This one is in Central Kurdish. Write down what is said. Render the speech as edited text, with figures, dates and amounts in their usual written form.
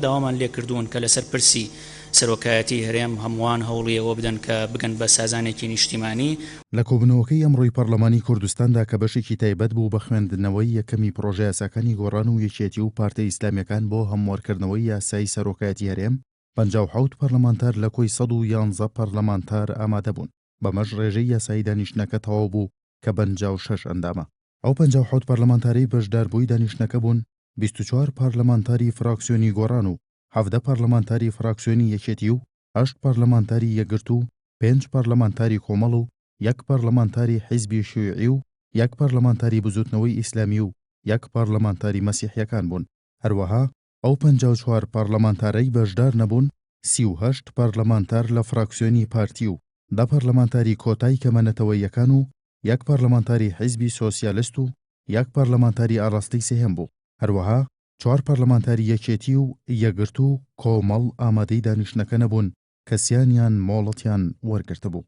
داوامان لێکردوون کە لەسەر پرسی سەرۆکایەتی هەرێم هەمووان هەوڵی ئەوە بدەن کە بگەن بە سازانێکی نیشتیمانی. لە کۆبوونەوەکەی ئەمڕۆی پەڕلەمانی کوردستاندا کە بەشێکی تایبەت بوو بە خوێندنەوەی یەکەمی پڕۆژەیاساکانی گۆڕان و یەکێتی و پارتە ئیسلامییەکان بۆ هەموارکردنەوەی یاسای سەرۆکایەتی هەرێم، 57 پەرلەمانتار لە کۆی 111 پەرلەمانتار ئامادەبوون، بەمەش ڕێژەی یاسایی دانیشتنەکە تەواو بوو کە 56 ئەندامە. ئەو 57 پەرلەمانتارەی بەشداربووی دانیشتنەکە بوون، 24 پەرلەمانتاری فراکسیۆنی گۆڕان و 17 پەرلەمانتاری فراکسیۆنی یەکێتی و هەشت پەرلەمانتاری یەکگرتوو، پێنج پەرلەمانتاری کۆمەڵ و یەک پەرلەمانتاری حیزبی شیوعی و یەک پەرلەمانتاری بزووتنەوەی ئیسلامی و یەک پەرلەمانتاری مەسیحییەکان بوون. هەروەها ئەو 54 پەرلەمانتارەی بەشدار نەبوون، 38 پەرلەمانتار لە فراکسیۆنی پارتی و دە پەرلەمانتاری کۆتای کەمە نەتەوەییەکان و یەک پەرلەمانتاری حیزبی سۆسیالست و یەک پەرلەمانتاری ئاراستەی سێهەم بوو. هەروەها چوار پەرلەمانتاری یەکێتی و یەکگرتوو و کۆمەڵ ئامادەی دانیشتنەکە نەبوون کە سیانیان مۆڵەتیان وەرگرتبوو.